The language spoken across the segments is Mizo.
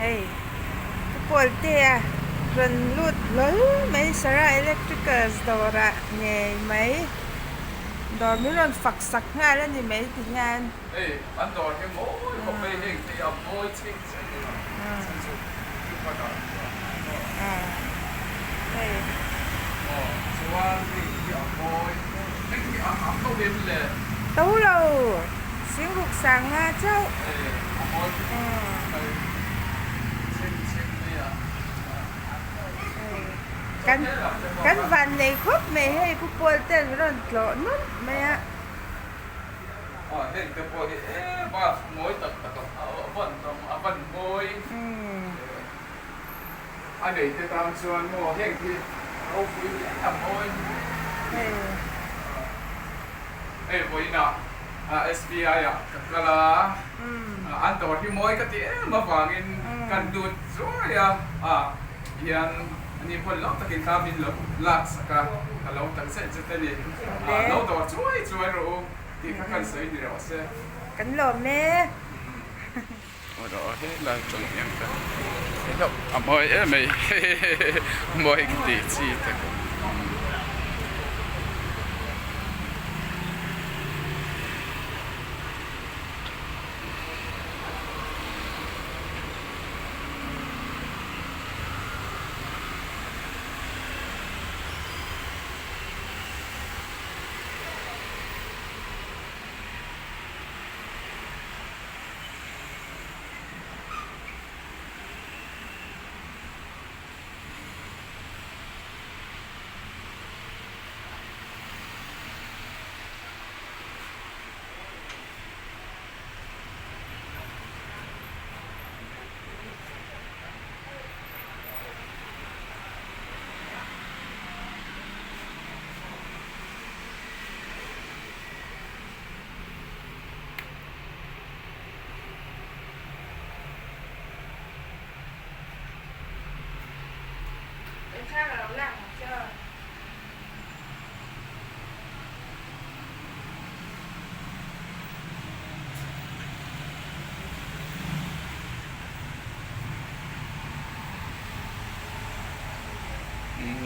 Hei Pu Pawltea rawn lut hlawl mai Sarah Electricals dawrah ngei mai dawr min rawn fak sak nghal a ni mai ti hian. Hei an dawr hi mawi khawp mai heng te hi a mawi chheng chheng a chu chu chu ka dah duh a hei aw chuan heng hi a mawi heng hi a a to em le. To lo Singruk sanga chauh. Hei a mawi mai chheng chheng mai a. Kan kan van nei khawp mai hei Pu Paul ten rawn tlawh nawlh mai a. Aw heng te pawh hi e bus mawi tak tak a van tam a van mawi a nei te tan chuan maw heng hi ropui hle a mawi hei vawiinah SBI ah ka kal a an dawr hi mawi ka ti em avangin kan lut zuai a hian ani pawn lo takin kha min lo laksak a ka lo tak zet zet a ni lo dawr chuai chuai rawh u tih kha kan sawi ni rawh se. Kan lawm e. Aw he lai tawng hian ka hlauh a mawi em mai mawi ka tih chi tak.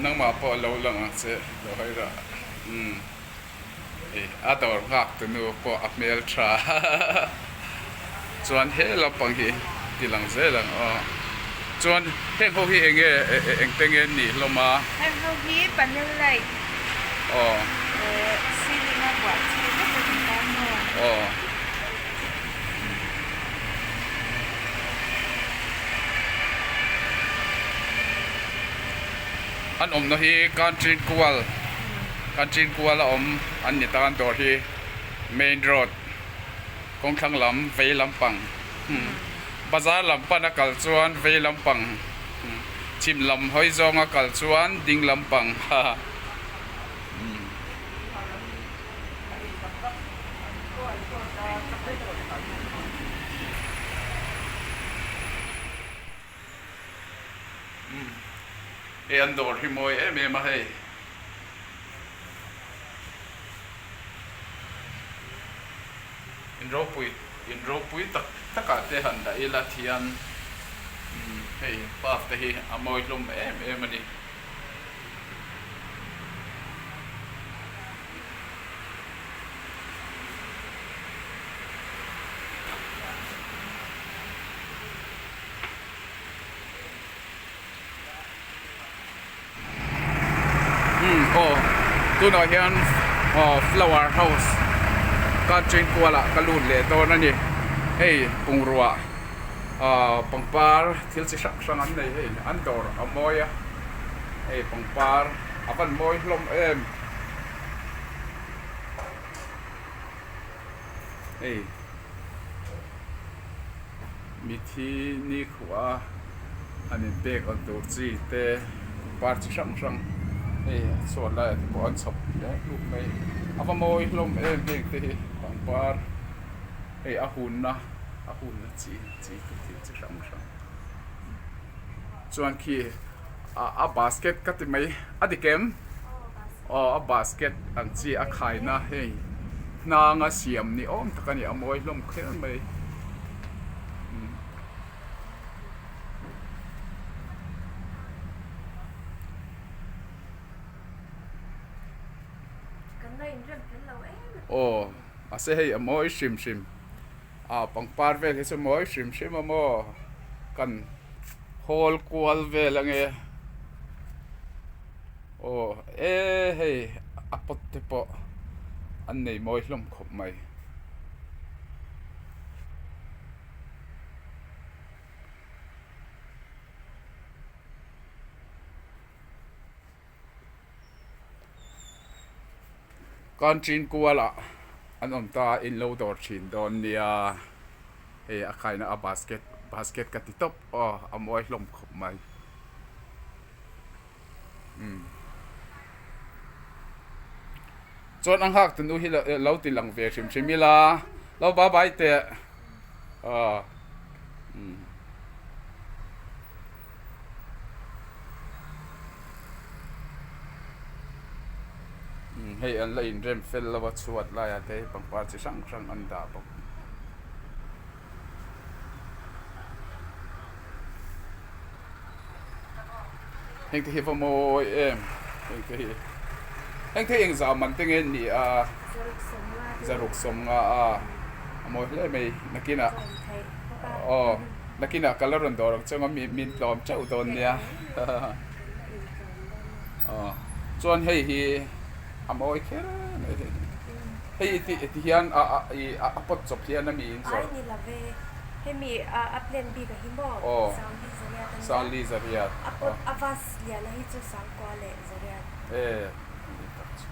Nangmah pawh lo lang ang che lo hawi rah umm hei a dawr nghak tu nu pawh a hmel tha chuan he lampang hi ti lang zel ang aw chuan heng ho hi eng nge eng te nge an nih hlawm a. Heng ho hi panel light aw ceiling a buah chi vek a ni ta maw. Aw. An awmna hi Country Kual Country Kual a awm an ni ta an dawr hi main road kawngthlang lam vei lampang bazar lam pan a kal chuan vei lampang chhim lam hawi zawng a kal chuan ding lampang ha. Hei an dawr hi mawi em em a hei. In ropui in ropui tak takah te han dah ila thian hei park te hi a mawi hlawm em em a ni. Umm aw tunah hian aw flower house ka chengkual ah ka lut leh dawn a ni hei bungrua ah pangpar thil chi hrang hrang an nei hei an dawr a mawi a hei pangpar a van mawi hlawm em hei. Mithi ni khuah a han in pek ang tur chi te par chi hrang hrang hei a chhuat laiah te pawh an chhawp hle hluk mai a va mawi hlawm em heng te hi pangpar hei a hunna a hunna chi chi te thil chi hrang hrang chuan khi a basket ka ti mai a dik em aw a basket ang chi a khaina hei hnanga siam ni awm tak a ni a mawi hlawm kher mai. Mahse hei a mawi hrim hrim a pangpar vel hi chu mawi hrim hrim a maw kan hawl kual vel ange aw e hei a pot te pawh an nei mawi hlawm khawp mai. Kanṭin kualah an awm ta a in lo dawr ṭhin dawn nia hei a khaina a basket basket ka ti tawp aw a mawi hlawm khawp mai umm chuan a nghak tunu hi lo ti lang ve hrim hrim ila lo bye bye teh aw umm. Hei an la inrem fel lo a chhuat laiah te pangpar chi hrang hrang an dah bawk. Heng te hi va mawi em heng te hi heng te hi engzah man te nge an ni a zaruk sawm nga a a mawi hle mai nakinah aw. Nakinah ka la rawn dawr ang chunga mi min tlawm teuh dawn nia. Aw chuan hei hi a mawi kher mai hei hi. Hei ti ti hian a a i a pawt chawp hian a mi in zawrh. Ai ni lo ve. Hemi a a plan bik a hi maw? Aw. Sangli zariat a nia. Sangli zariat. A pawt a vas lian a hi chu sangkua leh zariat. E ni tak chu.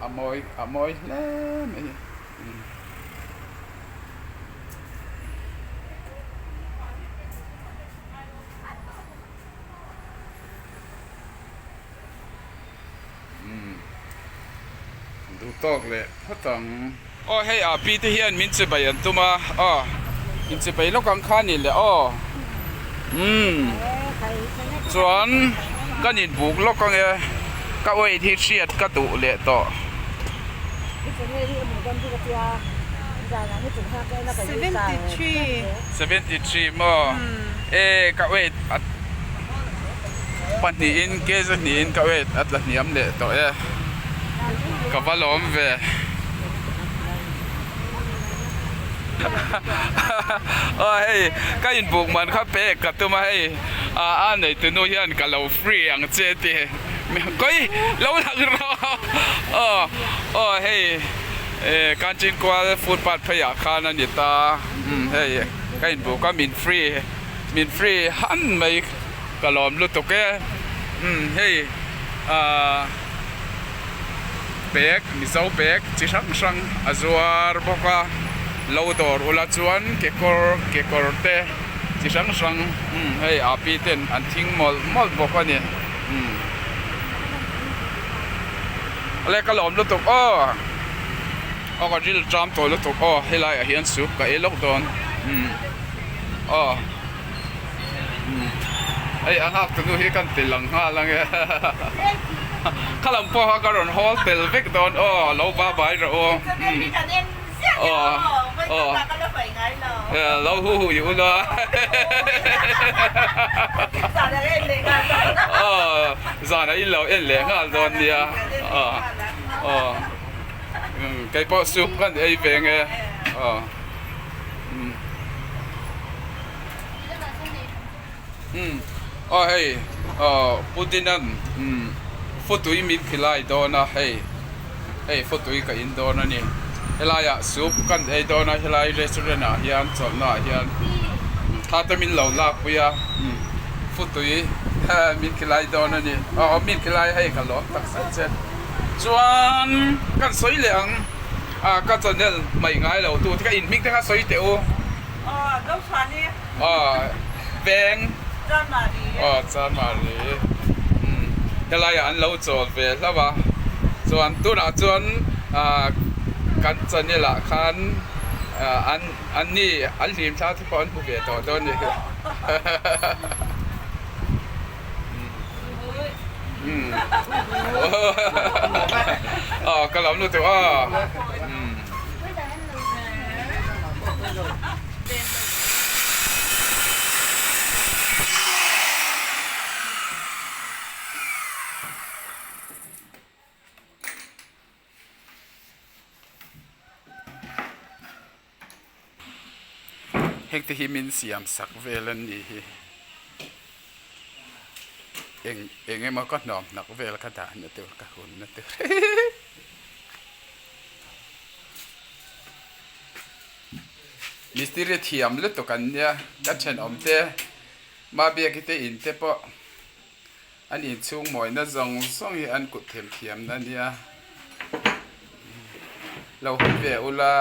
A mawi a mawi hle mai. Duh tawk leh phawt ang. Aw hei a pi te hian min chibai an tum a aw in chibai lawk ang kha ni le aw umm chuan kan inbuk lawk ang e ka weight hi hriat ka duh leh tawh. 73 maw e ka weight a pahnihin kg hnihin ka weight a tla hniam leh tawh e ka va lawm ve aw hei ka inbuk man kha pek ka tum a hei a neitu nu hian ka lo free ang che ti. Koi lo lang rawh aw aw hei eh Kanchinkual footpath phei ah khan a ni ta umm hei ka inbuk a min free min free han mai ka lawm lutuk e umm hei ah bag mizo bag chi hrang hrang a zuar bawk a lo dawr ula chuan kekawr kekawr te chi hrang hrang umm hei a pi ten an thing mawlh mawlh bawk a ni. Awle ka lawm lutuk aw aw ka ril ṭam tawh lutuk aw helai ah hian soup ka ei lawk dawn aw hei a nghak tunu hi kan ti lang nghal ange kha lam pawh kha ka rawn hawl tel vek dawn aw lo ba bai rawh u aw aw lo hu hu i ula aw zan a in lo en leh nghal dawn nia aw aw kei pawh soup kan ei ve nge aw aw hei aw pudinan futui min khilai dawn a hei hei futui ka in dawn a ni helaiah soup kan ei dawn a helai restaurant ah hian chawlhna ah hian thla te min lo lakpui a futui min khilai dawn a ni aw min khilai hei ka lawm tak zet zet chuan kan sawi leh ang a ka channel hmaih ngai lo tu te kha inhming te kha sawi teh u. Aw veng aw Chanmari umm helaiah an lo chawl ve hlauh a chuan tunah chuan ah kan channel ah khan ah an an ni an hlim thla te pawh an hmu ve tawh dawn a ni umm aw ka lo lutuk aw umm. Hengte hi min siam sak vel an nih hi. Eng eng emaw ka hnawm hnak vel ka dahna tur ka hunna tur Mistiri thiam lutuk an nia ka thenawm te Mabiaki te in te pawh an inchhung mawina zawng zawng hi an kut themthiamna a nia lo hawi ve ula.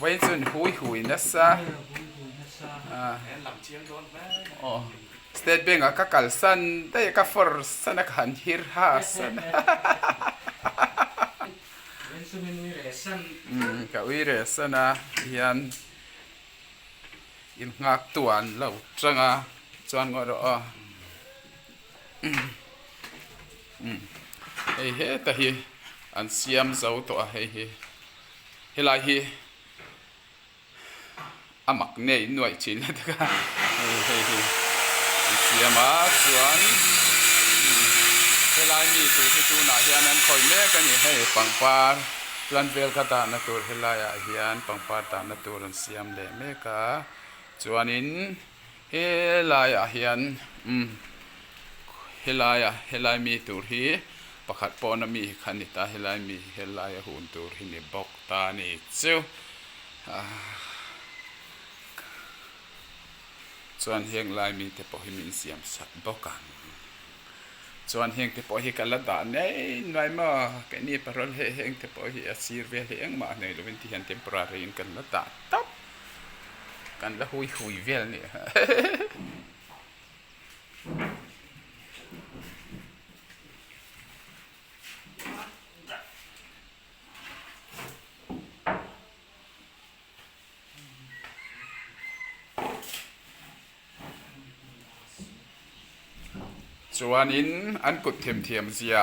Vawiin chuan hui hui nasa aw state bank ah ka kalsan daih a ka fawr san a ka han hir ha san a ka ui reh san a tihian in nghak tuan lo tang a chuan ngaw rawh aw. Hei heta hi an siam zo tawh a hei hi helai hi a mak nei nuaih thin a tak a hei hei hi an siam a chuan helai mi tur hi tunah hian an khawih mek a ni hei pangpar plant vel kha dahna tur helaiah hian pangpar dahna tur an siam leh mek a chuanin. Helaiah hian umm helaia helai mi tur hi pakhat pawna mi kha a ni ta helai mi helaia hun tur hi ni bawk ta a ni chu ahh chuan heng lai mite pawh hi min siam sak bawk ang chuan heng te pawh hi ka la dah nei nuai maw keini parol hei heng te pawh hi a sir vel hi engmah nei lovin ti hian temporary in kan la dah tawp. Kan la hui hui vel a ni. Chuanin an kut themthiam zia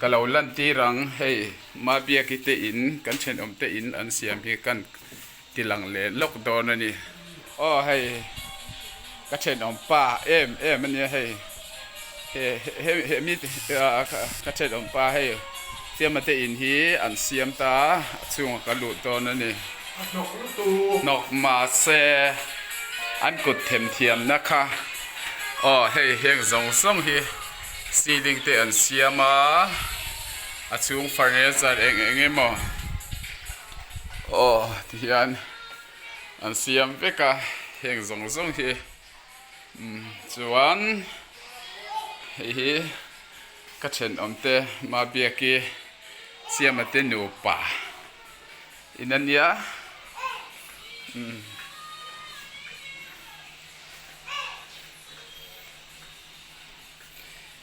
ka lo lantir ang hei Mabiaki te in kan thenawm te in an siam hi kan ti lang leh lawk dawn a ni. Aw hei ka thenawm pa em em a nia hei he he he mi ka thenawm pa hei Fiama te in hi an siam ta a chhungah ka lut dawn a ni. Hnawk mahse an kut themthiamna kha aw hei heng zawng zawng hi ceiling te an siam a a chhung furniture eng eng emaw aw ti hian an siam vek a heng zawng zawng hi umm chuan hei hi ka thenawm te Mabiaki Siama te nupa. In a nia umm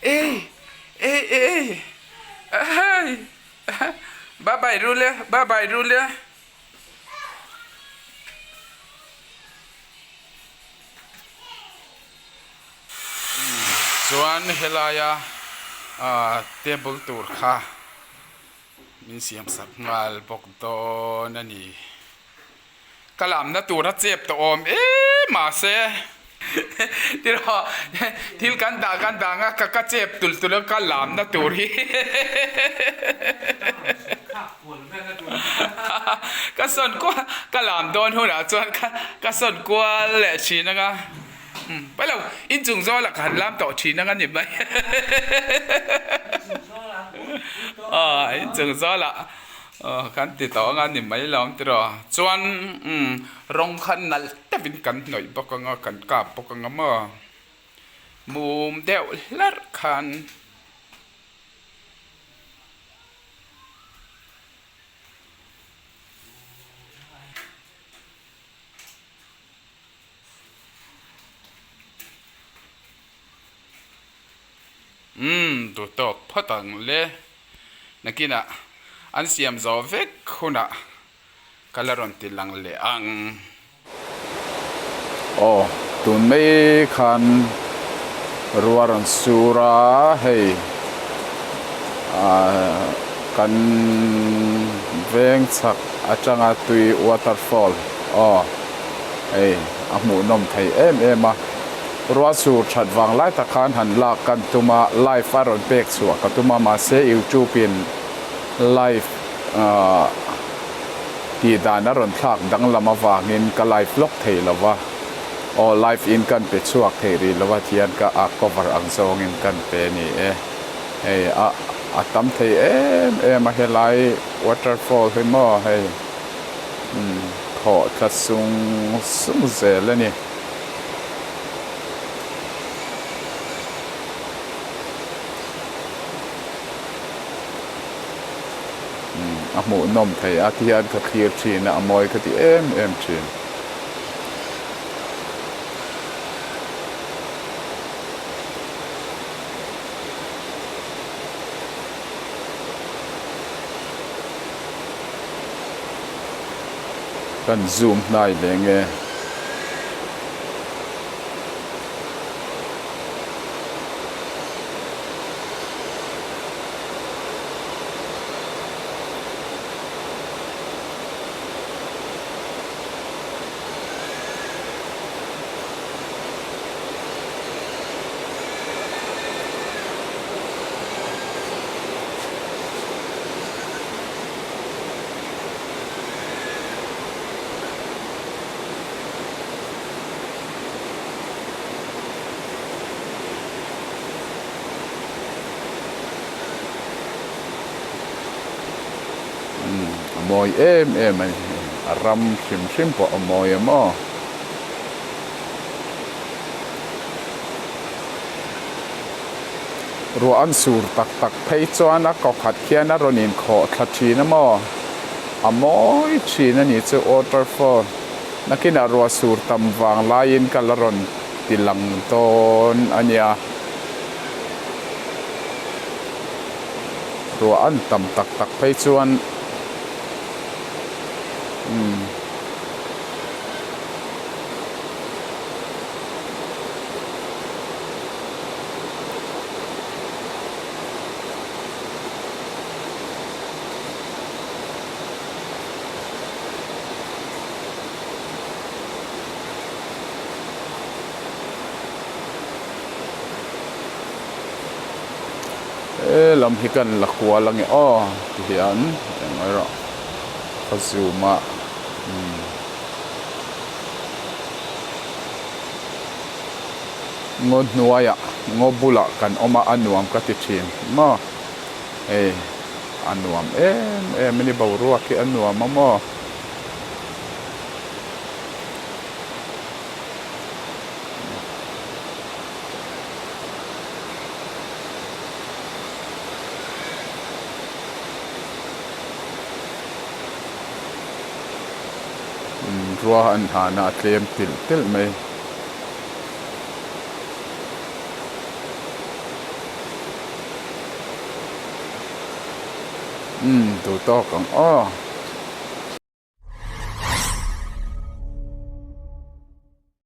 ei ei ei ahei bye bye rule bye bye rule chuan helaia ah table tur kha. Min siam sak nghal bawk dawn a ni. Ka lamna tur a chep tawh awm em mahse tiraw thil kan dah kan dah ang a ka ka chep tulh tulh a ka lamna tur hi ka sawn kual ka lam dawn hunah chuan ka sawn kual leh thin ang a. Pailo, inchung zawlah ka han lam tawh thin ang a ni mai. Aw, inchung zawlah kan ti tawh ang a ni mai lo ang tiraw. Chuan rawng kha nalh deuhin kan hnawih bawk ang a, kan kap bawk ang a maw. Mum deuh hlarh khan. Umm duh tawk phawt ang le. Nakinah an siam zawh vek hunah ka la rawn ti lang leh ang. Aw tun mai khan rua rawn sur a hei ah kan veng chhak atanga tui waterfall aw. Hei a hmuhnawm thei em em a. Ruah sur that vang lai tak khan han lak kan tum a, live a rawn pek chhuah ka tum a, mahse youtube in live ahh tih dan a rawn thlak danglam avangin ka live lawk thei lo va, aw live in kan pe chhuak thei rih lo a tihian ka a cover ang zawngin kan pe a ni e, hei a a tam thei em em a helai waterfall hi maw hei umm thawh thla sung sung zel a ni. A hmuhnawm thei a tihian ka thlir thin a a mawi ka ti em em thin. Kan zoom hnai leh nge. A mawi em em a ni a ram hrim hrim pawh a mawi em aw. Ruah an sur tak tak phei chuan a kaw khat khian a rawn inkhawh thla thin a maw? A mawi thin a ni chu waterfall nakinah ruah sur tam vang laiin ka la rawn ti lang dawn a nia. Ruah an tam tak tak phei chuan umm. He lam hi kan la kual ange aw ti hian engmah erawh ka zoom a umm. Ngaw hnuaiah ngaw bulah kan awm a a nuam ka ti thin maw hei a nuam em em a ni boruak hi a nuam a maw. Ruah an hahna a tlem tilh tilh mai. Umm duh tawk ang aw.